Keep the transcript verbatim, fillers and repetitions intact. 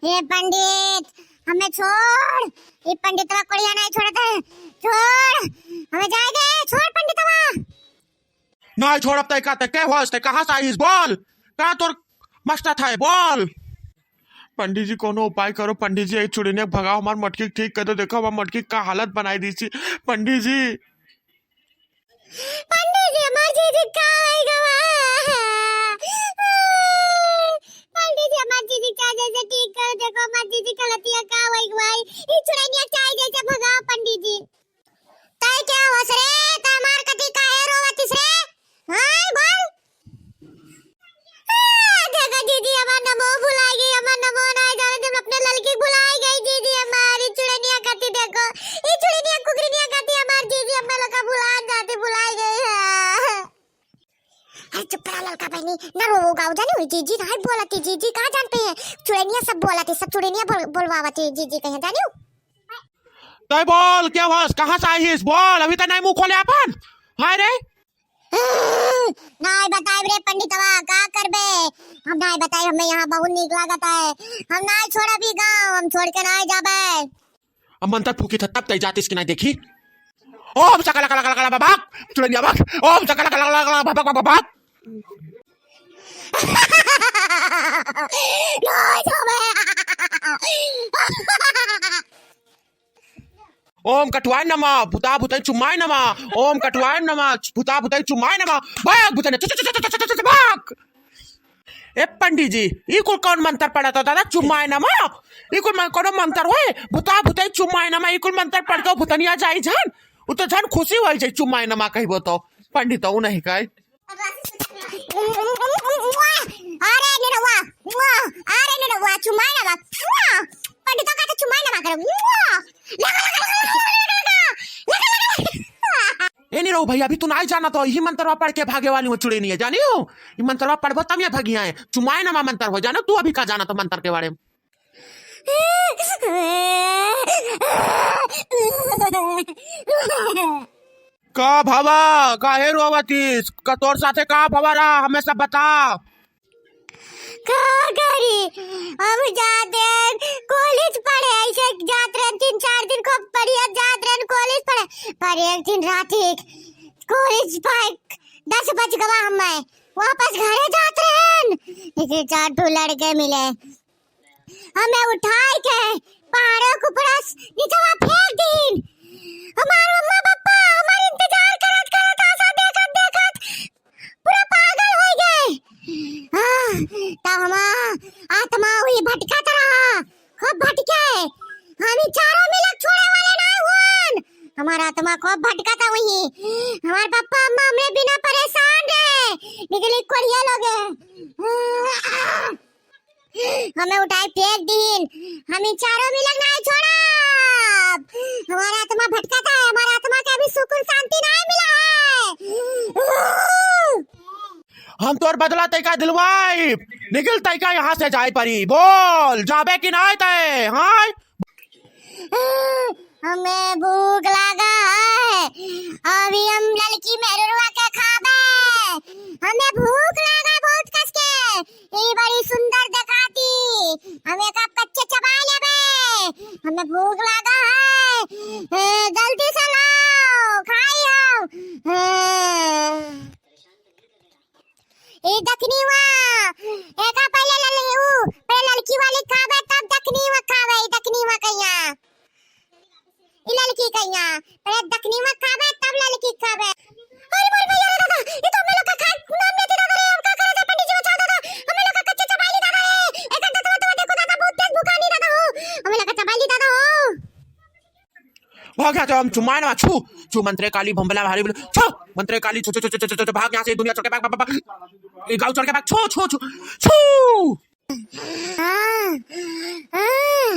ए पंडित, हमें छोड़, ई पंडितवा कोड़िया नहीं छोड़त है, छोड़, हमें जाए दे, छोड़ पंडितवा। नहीं छोड़ब तै का, तै के होस, तै कहाँ से आइस, बोल, का तोर मस्ता था, बोल। पंडित जी, कोनो उपाय करो, पंडित जी, ए चुड़ैनिया के भगाओ, हमार मटकी के ठीक कर दो, देखो, हमार मटकी का हालत बनाई दीसी, पंडित जी। पंडित जी, हमार जीजी का होई गवा? पंडित जी, हमार जीजी का जैसे ठीक कर देखो, हमार जीजी का लतिया का होई गवा? ई चुड़ैनिया चाहे जैसे भगाओ पंडित जी। तै क्या होस रे? तै हमार कती काहे रोवतिस रे? हाय बोल। आ, देखो जीजी, हमार नमो भुलाई गई, हमार नमो ना जाने जब अपने ललकी भुलाई गई जीजी, हमारी चुड़ैनिया कती देखो, ई चुड़ैनिया कुकरिनिया कती हमार जीजी, हमार लोग का भुला जाती, भुलाई गई है। अरे चुप करा ललका बहनी, ना रो गाओ जाने हुई जीजी, नहीं बोलती जीजी, कहाँ जानते हैं चुड़ैनिया सब बोलती, सब चुड़ैनिया बोल, बोलवावती जीजी कहीं जानियो। तै बोल, क्या होस, कहाँ से आइस, बोल, अभी तो नहीं मुँह खोले अपन। हाय रे। नाय बताइब रे पंडितवा, का करबे? हम नाय बताइब, हमें यहाँ बहुत नीक लागत है। हम नाय छोड़ब ई गाँव, हम छोड़ के नाय जाबे। अब मंतर फूकी था तब तै जातिस कि नाय देखी। ओम सकला कला कला कला बबाक, चुड़ैनिया बक। ओम सकला कला कला कला बबाक बबाक। नाय जाबे। ओम कटुआय नमः, भूता भूतै चुम्माय नमः। ओम कटुआय नमः, भूता भूतै चुम्माय नमः। भाग भूतने, चु, चु, चु, भाग। ए पंडित जी, ई कुल कौन मंतर पढ़त हो दादा? चुम्माय नमः? ई कुल मन-, कोनो मंतर होय? भूता भूतै चुम्माय नमः, ई कुल मंतर पढ़ के भूतनिया जाई झन, उ तो झन खुशी होई जाई, चुम्माय नमः कहबो तो। पंडित उ नहीं कहे। अरे निरहुआ, अरे निरहुआ, चुम्माय नमः। पंडित का तो चुम्माय नमः करो। ए निरहु भैया, अभी तू नाहीं जाना तो यही मंतरवा पढ़ के भागे वाली हो चुड़ैनिया, जानियो? ई मंतरवा पढ़बो तब ये भगिया है। चुम्माय नमः मंतर हो, जानो तू अभी का जाना तो मंतर के बारे में। का भवा, काहे रोवतिस? का तोर साथे का भवा रहा, हमें सब बता। का करी, हम जात रहन कॉलेज पढ़े, ऐसे जात रहन तीन चार दिन खूब बढ़िया जात रहन कॉलेज पढ़े, पर एक दिन रात एक कॉलेज पाए दस बज गवा, हमें वापस घरे जात रहन, लेकिन चार ठो लड़के मिले, हमें उठाए के पहाड़ों के ऊपर से निचवा फेंक दीन। हमार मम्मा पापा हमार इंतजार करत करत, आशा देखत देखत पूरा पागल हो गए। हाँ, तब हमार आत्मा हुई भटकत रहा, खूब भटके। हम ई चारों मिलक छोड़े वाले ना हुअन। हमार आत्मा खूब भटकत हुई। हमार पापा अम्मा हमरे बिना परेशान रहे। निकली कोढ़िया लोग। हमें उठाए फेंक दीन, हम ई चारों मिलक नाहीं छोड़ब। हमार आत्मा भटकत है, हमार आत्मा के अभी सुकून शांति नाहीं मिला है। हम तोर बदला तैका दिलवाई, निकल तैका यहाँ से जाए परी। बोल, जाबे कि नाहीं तै, हाँ? हमें भूख लागा है, अभी हम ललकी मेहरुआ के खाबे। हमें भूख लागा बहुत कस के, ई बड़ी सुंदर देखाती, हम एका कच्चे चबाए लेबे। हमें भूख लागा है, ए, जल्दी से लाओ, खाई हम। ए, ई दखनी हुआ, एका पहले लल-, ऊ, पहले ललकी वाली खाबे, तब दखनी हुआ खाबे, ई दखनी हुआ कहिया। ई ललकी कहिया, पहले दखनी हुआ खाबे, तब ललकी खाबे। अरे मोर भैया रे दादा, ई तो हमें लोग का खाए नाम लेती दादा रे, अब का करा जाए पंडित जी, बचाओ दादा, हमें लोग का कच्चे चबाई ली दादा रे, एकर दतवा तो देखो दादा, बहुत तेज भुखानी दादा हो, हमें लोग का चबाई ली दादा हो। भाग यहाँ से, हम चुम्माय नमः, छू, छू, मंत्रे काली भंबला भारी बोले, छू, मंत्रे काली, छू, छू, भाग यहाँ से, दुनिया छोड़ के भाग, भाग, भाग, भाग। ये गाँव छोड़ के भाग, छू, छू, छू, छू। हाँ, हाँ।